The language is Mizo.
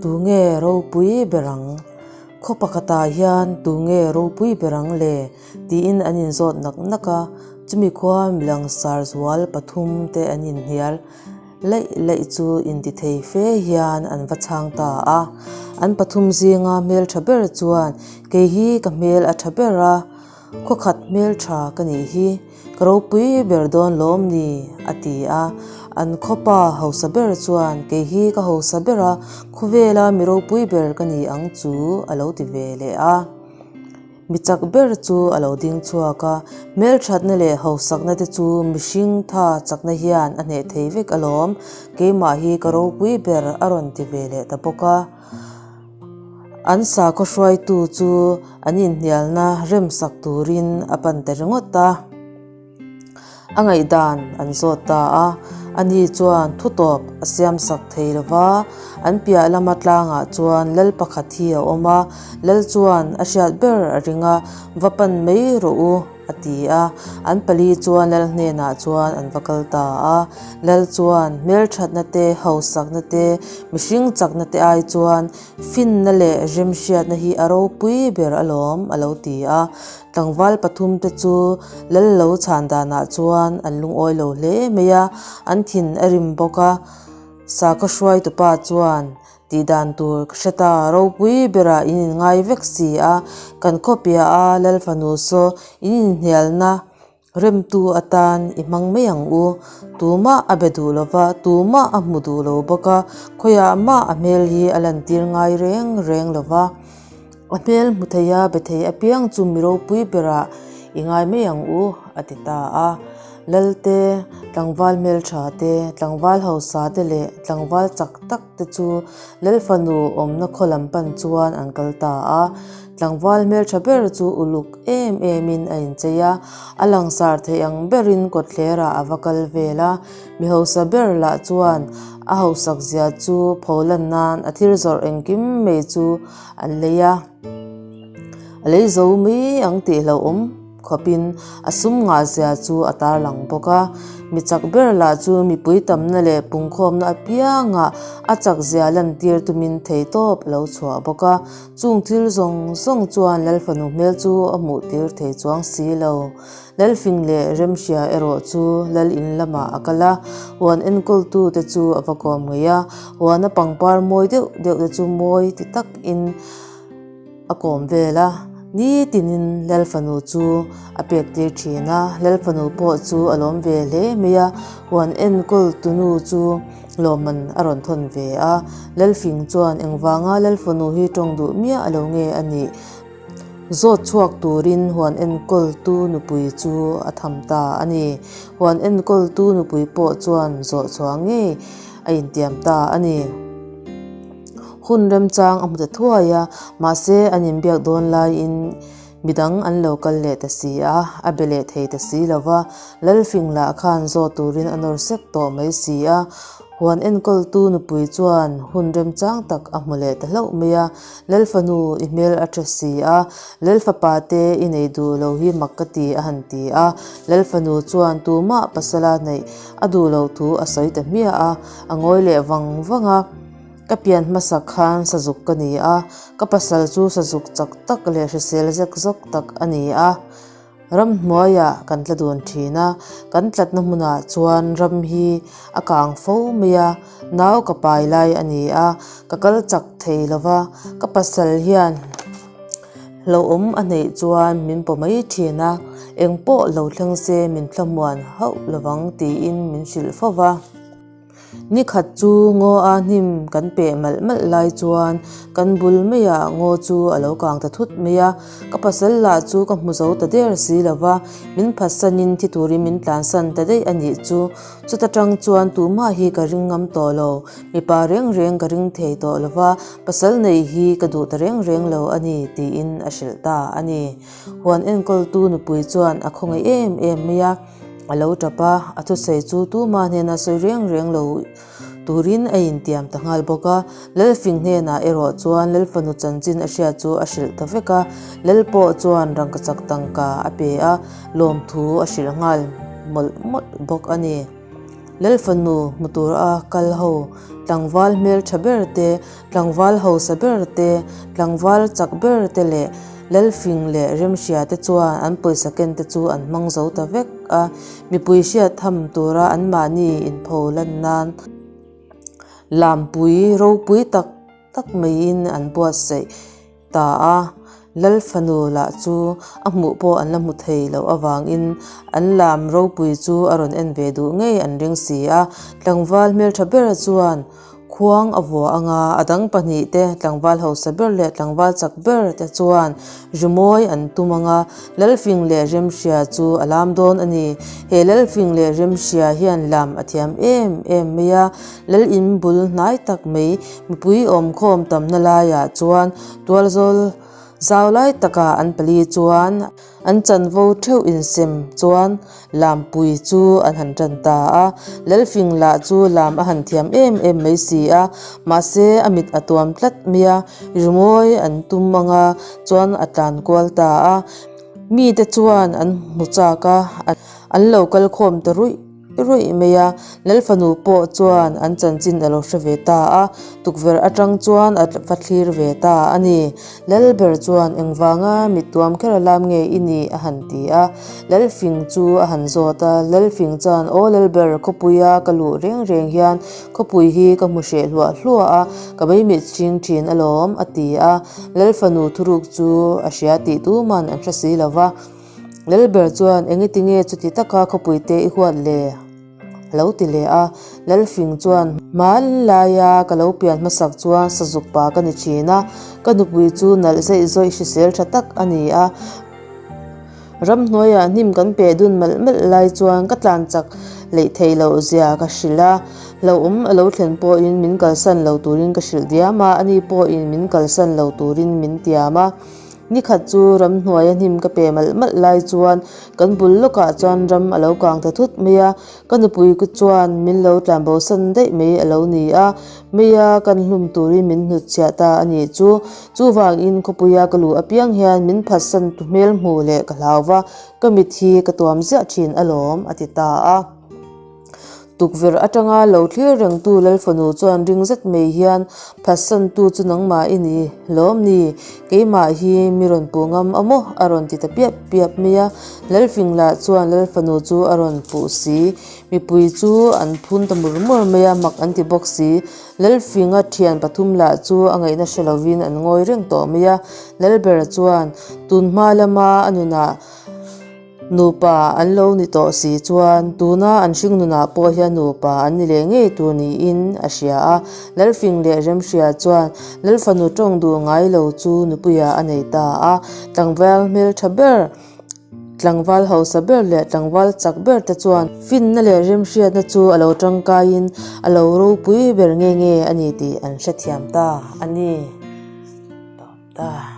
Tunge ropui ber ang? Khaw pakhatah hian tunge ropui ber ang le? tiin an inzawt nak nak a, chumi khua milangsar zual pathum te an inhnial laih laih chu intithei fe hian an va chhang ta a. An pathum zinga hmeltha ber chuan, Kei hi ka hmel a tha ber a, Khawkhat hmeltha ka nih hi, ka ropui ber dawn lawm ni? a ti a. An khawpa hausa ber chuan, Kei hi ka hausa ber a, khawvela mi ropui ber ka ni ang chu, a lo ti ve leh a. Mi chak ber chu a lo ding chhuak a, hmelthatna leh hausakna te chu mihring tha chakna hian a hneh thei vek alawm, keimah hi ka ropui ber a rawn ti ve leh ta bawk a. An sakhaw hruaitu chu an inhnialna remsak turin a pan ta ringawt a, a ngaihdan an zawt ta a. Ani chuan thutawp a siamsak thei lo va, an piah lama tlangah chuan lal pakhat hi a awm a, lal chuan a hriat ber a ring a, va pan mai rawh u. A ti a, an pali chuan lal hnenah chuan an va kal ta a. Lal chuan hmelthatna te, hausakna te, mihring chakna te ai chuan finna leh remhriatna hi a ropui ber alawm, a lo ti a. Tlangval pathum te chu lal lo chhan danah chuan an lungawi lo hle mai a, an thin a rim bawk a. Sakhaw hruaitupa chuan Tih dan tur ka hre ta, ropui berah in inngai vek si a, kan khawpiah a Lal fanu saw in inhnialna remtu atan i hmang mai ang u. Tumah a be duh lova, tumah a hmu duh lo bawk a, khawiah mah a hmel hi a lantir ngai reng reng lova. A hmel hmu thei a, be thei apiang chu mi ropui berah i ngai mai ang u, a ti ta a. Lalte, tlangval hmeltha te, tlangval hausa te leh tlangval chak tak te chu Lal fanu awmna khaw lam pan chuan an kal ta a. Tlangval hmeltha ber chu uluk em emin a inchei a, a langsar theih ang berin kawtthlerah a va kal vel a. Mi hausa ber lah chuan a hausak zia chu pholan nan a thil zawrh engkim mai chu an lei a, a lei zo mai ang tih hlauhawm khawpin a sum ngah zia chu a tarlang bawk a. Mi chak ber lah chu mipui tamna leh pungkhawmna apiangah a chak zia lantir tumin theihtawp a lo chhuah bawk a. Chung thil zawng zawng chuan Lalfanu hmel chu a hmuh tir thei chuang si lo. Lalfing leh Remhria erawh chu Lal in lamah a kal a, huan enkawltu te chu a va kawm ngei a, huana pangpar mawi deuh deuh te chu mawi ti takin a kawm vel a. Nitinin Lal fanu chu a pek tir thin a, Lal fanu pawh chu a lawm ve hle mai a, huan enkawltu nu chu lawmman a rawn thawn ve a. Lalfing chuan engvanga Lal fanu hi tawng duh miah lo nge a nih? Zawt chhuak turin huan enkawltu nupui chu a tham ta a ni. Huan enkawltu nupui pawh chuan zawh chhuah ngei a intiam ta a ni. Hun remchang a hmu ta thuai a, mahse an inbiak dawn laiin midang an lo kal leh ta si a, a be leh thei ta si lo va. Lalfing lah khan zawt turin a nawr sek tawh mai si a. Huan enkawltu nupui chuan hun remchang tak a hmu leh ta hlauh mai a, Lal fanu i hmel a tha si a, Lal fapa te i nei duh lo hi mak ka ti a han ti a. Lal fanu chuan tumah pasala neih a duh loh thu a sawi ta hmiah a, a ngawi leh vang vang a. Ka pian hmasak khan sazuk ka ni a, ka pasal chu sazuk chak tak leh hrisel zek zawk tak a ni a. Ramhnuaiah kan tla dun thin a, kan tlatna hmunah chuan ram hi a kang fo mai a, nau ka pai lai a ni a, ka kal chak thei lo va, ka pasal hian hlauhawm a hneih chuan min paw mai thin a, engpawh lo thleng se min thlamuan hauh lovang tiin min hrilh fo va. Ni khat chu ngaw a hnim kan peh malh malh lai chuan kan bul maiah ngaw chu a lo kang ta thut mai a, ka pasal lah chu ka hmu zo ta der si lo va, min phatsanin thi turin min tlansan ta daih a nih chu. Chuta tang chuan tumah hi ka ring ngam tawh lo, mipa reng reng ka ring thei tawh lo va, pasal nei hi ka duh ta reng reng lo a ni tiin a hrilh ta a ni. Huan enkawltu nupui chuan a khawngaih em em mai a. A lo tap a, a thusawi chu tuma hnena sawi reng reng lo turin a intiam ta nghal bawk a. Lalfing hnenah erawh chuan Lalfanu chanchin a hriat chu a hrilh ta vek a, Lal pawh chuan rangkachak tangka a pe a, lawmthu a hrilh nghal mawlh mawlh bawk a ni. Lalfanu hmu tur a kal ho, tlangval hmeltha ber te, tlangval hausa ber te, tlangval chak ber te leh Lalfing leh Remhria te chuan an pawisa ken te chu an hmang zo ta vek a, mipui hriat tham tura anmahni inpho lan nan lampui ropui tak tak maiin an buatsaih ta a, Lal fanu lah chu a hmuh pawh an la hmu thei loh avangin an lam ropui chu a rawn en ve duh ngei an ring si a, tlangval hmeltha ber chuan khuang a vuah anga a dang pahnih te tlangval hausa ber leh tlangval chak ber te chuan rimawi an tum anga Lalfing leh Remhria chu a lam dawn a ni. He Lalfing leh Remhria hian lam a thiam em em mai a, Lal in bul hnai tak mai mipui awmkhawm tamna laiah chuan Tualzawl zau lai takah an pali chuan an chanvo theuh insem chuan lampui chu an han tan ta a. Lalfing lah chu lam a han thiam em em mai si a, mahse a mit a tuam tlat mai a, rimawi an tum anga chuan a tlan kual ta a. Mite chuan an hmu chak a, an lo kal khawm ta ruih. Ruih mai a, Lalfanu pawh chuan an chanchin a lo hre ve ta a, tukverh atang chuan a va thlir ve ta a ni. Lalber chuan engvanga mit tuam kher a lam nge i nih a han ti a, Lalfing chu a han zawt a, Lalfing chuan aw Lalber khawpuia ka luh reng reng hian khawpui hi ka hmu hreh hluah hluah a, ka meimit ching thin alawm a ti a, Lalfanu thuruk chu a hria tih tuman an hre si lo va. Lalber chuan, Engiti nge chuti taka khawpui te i huat le? A lo ti leh a. Lalfing chuan, Hmanlaia ka lo pian hmasak chuan sazuk pa ka ni thin a, ka nupui chu nalh zeih zawih hrisel tha tak a ni a. Ramhnuaiah hnim kan peh dun malh malh lai chuan ka tlan chak leih theih loh zia ka hrilh a. Hlauhawm a lo thlen pawhin min kalsan lo turin ka hrilh diam a, ani pawhin min kalsan lo turin min tiam a. Ni khat chu ramhnuaia hnim ka pe malh malh lai chuan kan bul lawkah chuan ram a lo kang ta thut mai a, ka nupui chuan min lo tlanbosan daih mai a lo ni a, meia kan hlum turin min hnutchhiah ta a nih chu. Chuvangin khawpuia ka luh apiang hian min phatsan tu hmel hmuh leh ka hlau va, ka mit hi ka tuam ziah thin alawm, a ti ta a. Tukverh atanga lo thlir rengtu Lalfanu chuan ring zet mai hian, Phatsantu chu nangmah i ni lawm ni? Keimah hi mi rawn puh ngam a maw? a rawn ti ta piap piap mai a. Lalfing lah chuan Lalfanu chu a rawn puh si. Mipui chu an phun ta mur mur mai a, mak an ti bawk si. Lalfinga thian pathum lah chu a ngaihna hre lovin an ngawi reng tawh mai a. Lalbera chuan, Tun hma lama a nunah, Nupa an lo ni tawh si chuan tuna an hring nunah pawh hian nupa an ni leh ngei tur niin a hria a. Lalfing leh Remhria chuan Lalfanu tawng duh ngai lo chu nupuiah a nei ta a. Tlangval hmeltha ber, tlangval hausa ber leh tlangval chak ber te chuan finna leh remhriatna chu a lo tangkaiin a lo ropui ber nge nge a ni tih an hrethiam ta a ni. Tawp ta.